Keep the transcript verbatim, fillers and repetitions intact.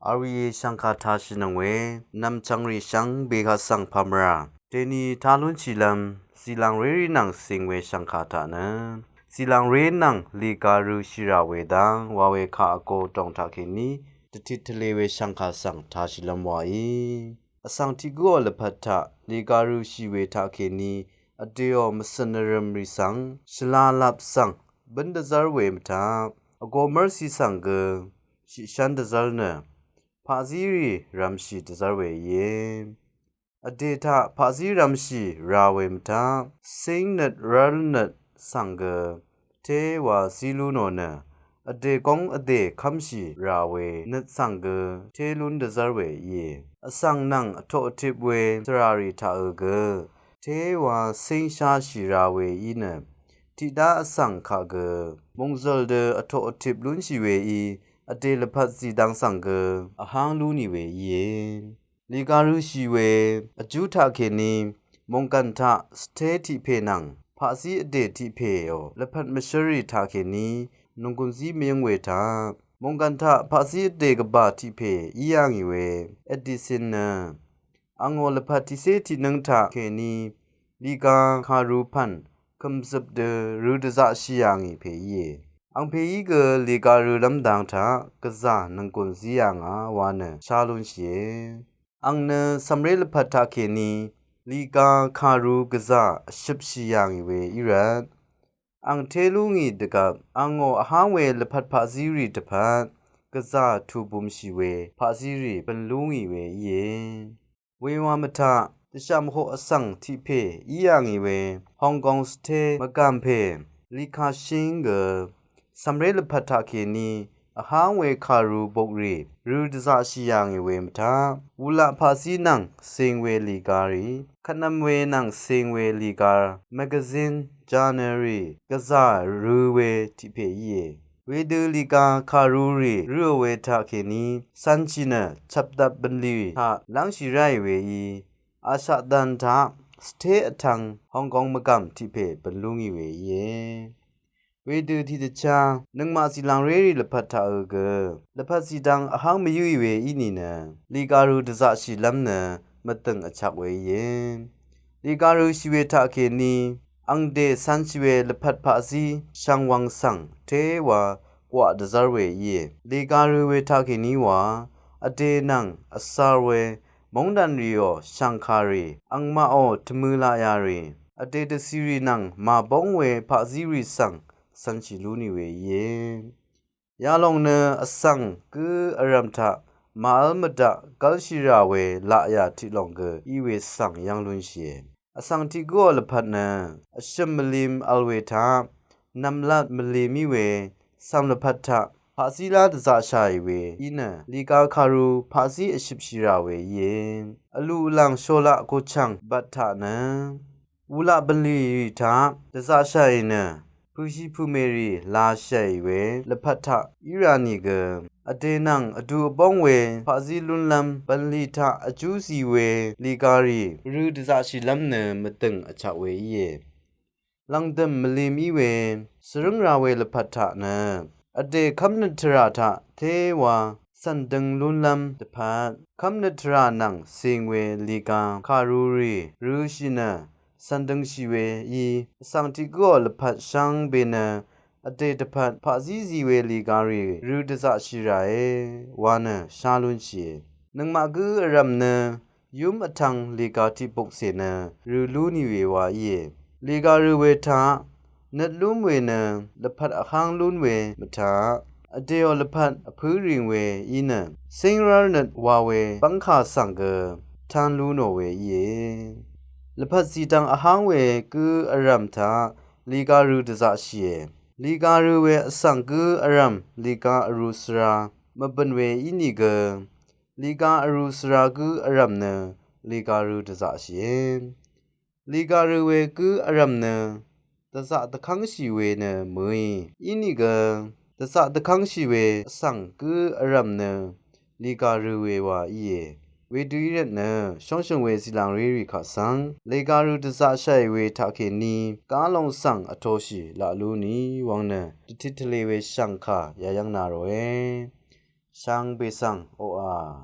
Arwiye shv̀ngkà tashìnøng we nv̀mchv̀ngrì shvngbe kaq svng pàmvrà dèni talúnshìlv́m zìlàngrérì nvng sing we shv̀ngkà taq nø zìlàngré nvng lìgarø shìrà we dv́ng wa we kaq vgo dòng taqkèní dvtit tvle we shv̀ngkà svng tashìlv́m wàí. Vsvng tiq gǿò lvpat taq lìgarø shì we taqkèní vdèò mvcø̀n nvrø̀mrì svng shvlalap svng bǿn dvzv́r we mvtaq vgo mv́rsi svng gø shiqshv́n dvzv́r nø paqzírì rv̄mshì dvzv́r we íe. Vdè taq paqzí rv̄mshì rā we mvtaq cíng nøt rv́l nøt svng gø téwa zí lú nò nø vdè góng vdè kv́mshì rà we nøt svng gø té lún dvzv́r we íe. Vsvng nvng vtoq vtip we svràrì taqø gø téwa cíngshashì rā we í nø tiqdá vsvng kaq gø mòngzø̀l dø vtoq vtip lúnshì weí vdè lvpat zìdvng svng gø vháng lú nì we íe. Lìgarø shì we vjú taqkèní mònggv̀n taq svté tiq pè nvng paqzí vdè tiq pèò lvpat mvshǿrì taqkèní nònggùnzí mvyǿng we taq mònggv̀n taq paqzí vdè gvbà tiq pè í yà ngì we Edison nø angò lvpat tiqcé tiqnǿng taqkèní lìga kàru pv̀n kø̀mzøp dø rø dvzaqshì yà ngì pè íe. Ang pèí gø lìgarø lv́m dang taq gvzà nònggùnzí yà ngà wa nø shá lúnshìe. Ang nø cv̀mré lvpat taqkèní lìga kàru gvzà vshøpshì yà ngì we í rvt ang té lú ngì dvgvp angò vháng we lvpat paqzírì dvpvt gvzà tùbumshì we paqzírì bø̀n lú ngì we íe. Wewa mvtaq dvshà mvhoq vsvng tiq pè í yà ngì we Hong Kong svté mvgàm pè Li Ka-shing gø cv̀mré lvpat taqkèní vháng we kàru bokrì rø dvzaqshì yà ngì we mvtaq wulaq paqzí nvng sing we lìgarì kvtnv̄m we nvng sing we lìgar magazine journalrì gvzà rø we tiq pè íe. Wedø lìga kàrurì røò we taqkèní cv̄nshì nø chvpdvp bv̀nlì taq lv́ngshì ráì weí Ashaq dvn taq svté vtv̄ng Hong Kong mvgàm tiq pè bø̀n lú ngì we íe. Wedø tiqdvchá nøngmaq zìlàngrérì lvpat taqø gø lvpat zìdvng vháng mvyǿì we í nìnø lìgarø dvzaqshìlv́m nø mvdø̀ng vchak we íe. Lìgarø shì we taqkèní angdè cv̄nshì we lvpat paqzí shvngwv̄ng svng téwa gwaq dvzv́r we íe. Lìgarø we taqkèní wa vdè nvng vsar we móngdàn rìò shv̀ngkàrì angmaqò tvmø̄ laq yà rì vdè dvcìrì nvng màbóng we paqzírì svng cv̄nshì lú nì we íe. Yalòng nø vsvng gǿ vrv̀m taq màv́l mvdaq gv́lshì rà we laqyà tiq lòng gø í we svng yv́ng lúnshìe. Vsvng tiq gǿò lvpat nø vshø̀m mvlim vl we taq nv̀mlat mvlim í we cv̀m lvpat taq paqzí lá dvzaqshàì we í nø lìga kàru paqzí vshøpshì rà we íe. Vlù vlàng sholaq kochv̀ng bvt taq nø wulaq bv̀nlì rì taq dvzaqshàì nø pø̀shi pø̀mè rì lashàì we lvpat taq í rà nìgø vdè nvng vdu vbóng we paqzí lúnlv́m bv̀nlì taq vjú zì we lìgarì rø dvzaqshìlv́m nø mvdø̀ng vchaq we íe. Lv̀ngdø̀m mvlim í we svrǿng rā we lvpat taq nø vdè kv́mnøt tvrà taq téwa cv̀n døng lúnlv́m dvpvt kv́mnøt tvrà nvng cing we lìga kàrurì rø̄shì nø cv̀n døngshì we í vsvng tiq gǿò lvpat shvngbe nø vdè dvpvt paqzí zì we lìgarì rø dvzaqshì ràe wa nø shá lúnshìe. Nøngmaq gǿ vrv̀m nø yúm vtv̄ng lìga tiq bukcè nø rø lú nì we wa íe. Lìga rø we taq nøt lúm we nø lvpat vháng lún we mvtaq vdèò lvpat vpǿ rìng we í nø cíngrv́r nøt wa we bv́ngkà svng gø tán lú nò we íe. Lvpat zìdvng vháng we gǿ vrv̀m taq lìga rø dvzaqshìe. Lìga rø we vsvng gǿ vrv̀m lìga vrū svra mvbø̀n we í nìgø lìga vrū svra gǿ vrv̀m nø lìga rø dvzaqshìe. Lìga rø we gǿ vrv̀m nø dvzaq dvkv́ngshì we nø mø̀í í nìgø dvzaq dvkv́ngshì we vsvng gǿ vrv̀m nø lìga rø we wa íe. Wedø í rvt nø shóngshø̀ng we zìlàngrérì kaq svng lìga rø dvzaqshàì we taqkèní gálong svng vtoshì laq lú nì wvng nø dvtit tvle we shv̀ngkà yayv́ng na ròe. Shvngbe svng oqà.